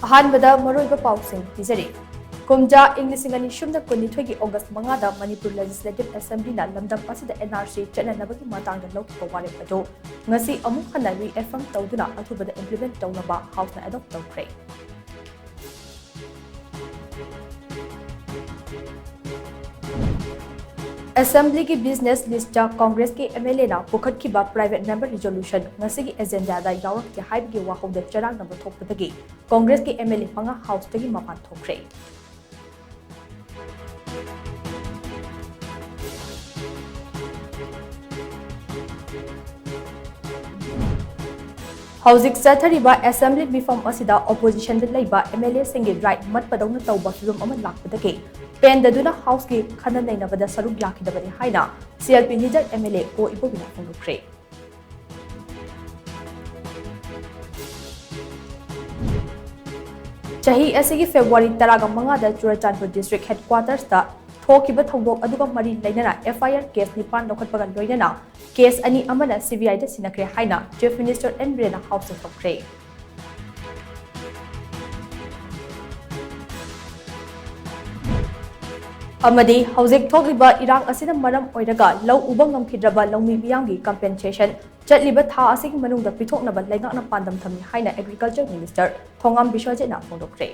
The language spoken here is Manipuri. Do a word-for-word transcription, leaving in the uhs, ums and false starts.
ꯑꯍꯥꯟꯕꯗ ꯃꯔꯨꯑꯣꯏꯕ ꯄꯥꯎꯁꯤꯡ ꯄꯤꯖꯔꯤ꯫ ꯀꯨꯝꯖꯥ ꯏꯪ ꯂꯤꯁꯤꯡ ꯑꯅꯤ ꯁꯨꯞꯅ ꯀꯨꯟꯅꯤꯊꯣꯏꯒꯤ ꯑꯣꯒꯁ ꯃꯉꯥꯗ ꯃꯅꯤꯄꯨꯔ Legislative Assemblyꯅ ꯂꯝꯗꯝ ꯑꯁꯤꯗ NRC ꯆꯠꯅꯅꯕꯒꯤ ꯃꯇꯥꯡꯗ ꯂꯧꯈꯤꯕ ꯋꯥꯔꯦꯞ ꯑꯗꯨ ꯉꯁꯤ ꯑꯃꯨꯛ ꯍꯟꯅ reaffirm ꯇꯧꯗꯨꯅ ꯑꯊꯨꯕꯗ implement ꯇꯧꯅꯕ Houseꯅ adopt ꯇꯧꯈ꯭ꯔꯦ꯫ Assemblyꯒꯤ business listꯇ Congressꯀꯤ MLAꯅ ꯄꯨꯈꯠꯈꯤꯕ private member resolution ꯉꯁꯤꯒꯤ agendaꯗ ꯌꯥꯎꯔꯛꯇꯦ ꯍꯥꯏꯕꯒꯤ ꯋꯥꯍꯧꯗ ꯆꯔꯥꯡꯅꯕ ꯊꯣꯛꯄꯗꯒꯤ Congressꯀꯤ MLA ꯃꯉꯥ Houseꯇꯒꯤ ꯃꯄꯥꯟ ꯊꯣꯛꯈ꯭ꯔꯦ꯫ ꯍꯧꯖꯤꯛ ꯆꯠꯊꯔꯤꯕ Assembly ꯃꯤꯐꯝ ꯑꯁꯤꯗ oppositionꯗ ꯂꯩꯕ MLAꯁꯤꯡꯒꯤ right ꯃꯠꯄꯗꯧꯅ ꯇꯧꯕ ꯐꯤꯚꯝ ꯑꯃ ꯂꯥꯛꯄꯗꯒꯤ ꯄꯦꯟꯗꯗꯨꯅ Houseꯀꯤ ꯈꯟꯅ ꯅꯩꯅꯕꯗ ꯁꯔꯨꯛ ꯌꯥꯈꯤꯗꯕꯅꯤ ꯍꯥꯏꯅ CLP leader MLA ꯑꯣ ꯏꯕꯣꯕꯤꯅ ꯐꯣꯡꯗꯣꯛꯈ꯭ꯔꯦ꯫ ꯆꯍꯤ ꯑꯁꯤꯒꯤ February ꯇꯔꯥꯒ ꯃꯉꯥꯗ ꯆꯨꯔꯆꯥꯟꯄꯨꯔ District Headquartersꯇ ꯊꯣꯛꯈꯤꯕ ꯊꯧꯗꯣꯛ ꯑꯗꯨꯒ ꯃꯔꯤ ꯂꯩꯅꯅ FIR case ꯅꯤꯄꯥꯟ ꯂꯧꯈꯠꯄꯒ ꯂꯣꯏꯅꯅ case ꯑꯅꯤ ꯑꯃꯅ CBIꯗ ꯁꯤꯟꯅꯈ꯭ꯔꯦ ꯍꯥꯏꯅ Chief Minister N ꯕꯤꯔꯦꯟꯅ Houseꯇ ꯊꯝꯈ꯭ꯔꯦ꯫ ꯑꯃꯗꯤ ꯍꯧꯖꯤꯛ ꯊꯣꯛꯂꯤꯕ ꯏꯔꯥꯡ ꯑꯁꯤꯅ ꯃꯔꯝ ꯑꯣꯏꯔꯒ ꯂꯧ ꯎꯕ ꯉꯝꯈꯤꯗ꯭ꯔꯕ ꯂꯧꯃꯤ ꯃꯤꯌꯥꯝꯒꯤ compensation ꯆꯠꯂꯤꯕ ꯊꯥ ꯑꯁꯤꯒꯤ ꯃꯅꯨꯡꯗ ꯄꯤꯊꯣꯛꯅꯕ ꯂꯩꯉꯥꯛꯅ ꯄꯥꯟꯗꯝ ꯊꯝꯃꯤ ꯍꯥꯏꯅ Agriculture Minister ꯊꯣꯉꯥꯝ ꯕꯤꯁ꯭ꯋꯖꯤꯠꯅ ꯐꯣꯡꯗꯣꯛꯈ꯭ꯔꯦ꯫